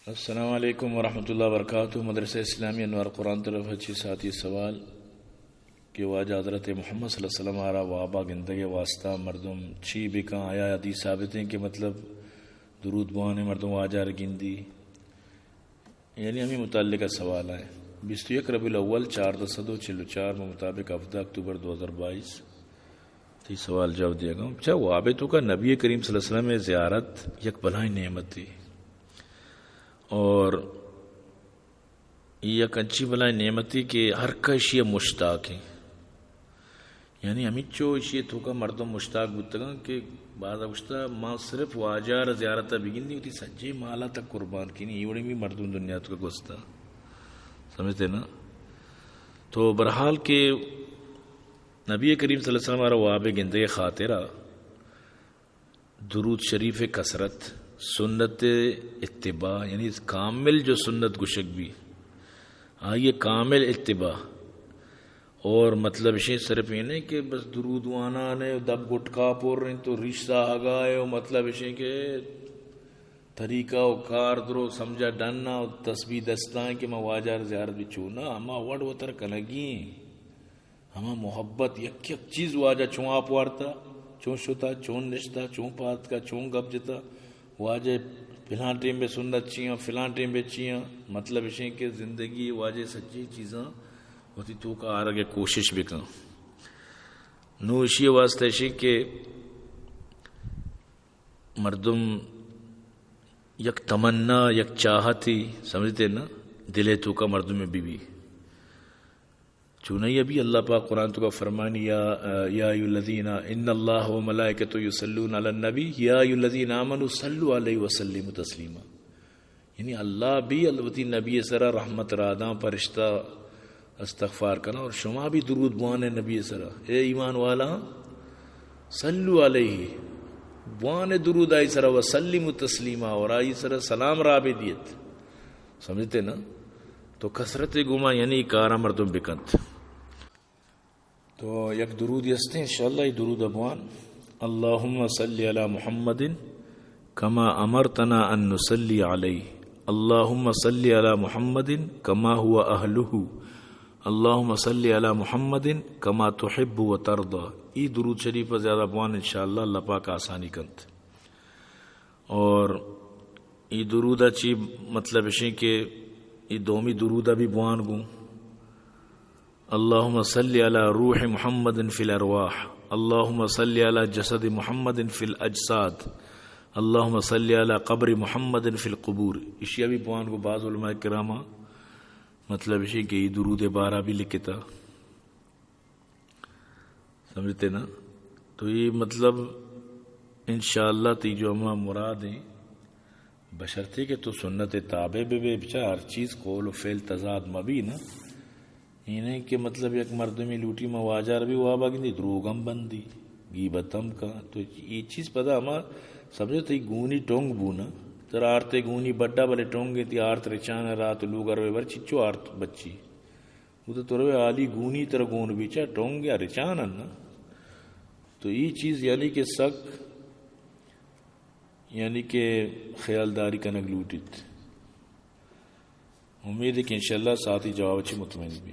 السلام علیکم ورحمۃ اللہ وبرکاتہ۔ مدرسہ اسلامی انوار قرآن طرف چی ساتھی سوال کہ واجہ حضرت محمد صلی اللہ علیہ وسلم آرا وابا گندگ واسطہ مردم چی بکن؟ آیا حدیث ثابت ہیں کہ مطلب درود بوانے مردم واجہ گندی؟ یعنی ہمیں متعلقہ سوال ہے۔ بیست و یک ربیع الاول چاردہ سد و چل و چار مطابق ہفدہ اکتوبر دو ہزار بائیس۔ تئی سوال جواب دیا گا۔ اچھا، واب تو کا نبی کریم صلی اللہ علیہ وسلم زیارت یک بلائیں نعمت تھی، اور یہ یک انچی بلائیں نعمت تھی کہ ہر کس ایشی مشتاق ہیں۔ یعنی ہمیچو ایشی توکا مردم مشتاق بوتگاں کہ بعض گوشتا ما صرف واجہ را زیارت بگندی ہوتی سجے مالا تک قربان کینی، یہ وڑی بھی مردم دنیا تو گوستا۔ سمجھتے نا؟ تو برحال کہ نبی کریم صلی اللہ علیہ وسلم آرا واب گندے خاطرہ درود شریف کثرت، سنت اتباع، یعنی کامل جو سنت گشگ بھی، آئیے کامل اتباع۔ اور مطلب اشیں صرف یہ نہیں کہ بس درود وانا نے دب گٹکا پور رہیں تو ریش ساہگا ہے، و مطلب اشیں کہ طریقہ و کار درو سمجھا ڈن و تسبیح دستاں کہ ما واجہ زیارت بھی چونا، ہما وڑ وتر کنگی۔ ہما محبت یک یک چیز واجہ چون آپ وارتا، چون شتا، چون نشتا، چون پاتکا، چون گپ جتا، واجہ پلان ٹیم بے سنت چیاں، پلان ٹیم بے چیاں۔ مطلب اشیں کہ زندگی واجہ سچی چیزاں وتی توکا آرگ کوشش بکن۔ نو اشی واسطہ اشیں کہ مردم یک تمنا، یک چاہتی، سمجھتے نا، دلے توکا مردم بی بی۔ چونائی ابھی اللہ پاک قرآن توکا فرمانی، یا، یا ایھا الذین، ان اللہ و ملائکتہ یصلون علی النبی، یا ایھا الذین آمنوا صلوا علیہ وسلموا تسلیما۔ یعنی اللہ بھی الوتی نبی سرا رحمت راداں، فرشتہ استغفار کنا اور شما بھی درود بوانے نبی سرا۔ اے ایمان والا، صلوا علیہ، بوانے درود آئی سرا، وسلموا تسلیما، اور آئی سرا سلام را بھی دیت۔ سمجھتے نا؟ تو کثرت گما یعنی کارا مردم بکنت۔ تو یک درودی ہستے، انشاءاللہ یہ درود بوان۔ اللهم صل على محمد كما أمرتنا أن نصلي عليه. اللهم صل على محمد كما هو أهله. اللهم صل على محمد كما تحب وترضى. یہ درود شریف زیادہ بوان، انشاءاللہ اللہ پاک آسانی کنت۔ اور یہ درود چی مطلب اشیں کہ یہ دومی درود بھی بوان گوں۔ اللهم صل على روح محمد في الأرواح. اللهم صل على جسد محمد في الأجساد. اللهم صل على قبر محمد في القبور. اشیا بھی بوان گوں بعض علماء کراما۔ مطلب اشیں کہ یہ درود بارہ بھی لکھتا۔ سمجھتے نا؟ تو یہ مطلب انشاءاللہ تی جو ہما مراد ہیں، بشرطے کہ تو سنت تابع بہ بے، بچار ہر چیز قول و فعل تضاد مہ بی نا۔ یہ نہیں کہ مطلب یک مردمی لوٹی ما واجہ را بھی وابا گندی، دروگ ہم بندی، غیبت ہم کن۔ تو یہ چیز پدا ہما سمجھو تئی گونی ٹونگ بو نا۔ ترا آرتے گونی بڈا بلے ٹونگ تی آرت رچان رات لوگ روے بر چچو آرت بچی۔ وہ تو تروے عالی گونی ترا گون بیچا ٹونگ یا رچان نا۔ تو یہ چیز یعنی کہ سک یعنی کہ خیالداری کنگ لوٹیت۔ امید ہے کہ انشاءاللہ ساتھی جواب چی مطمئن بی۔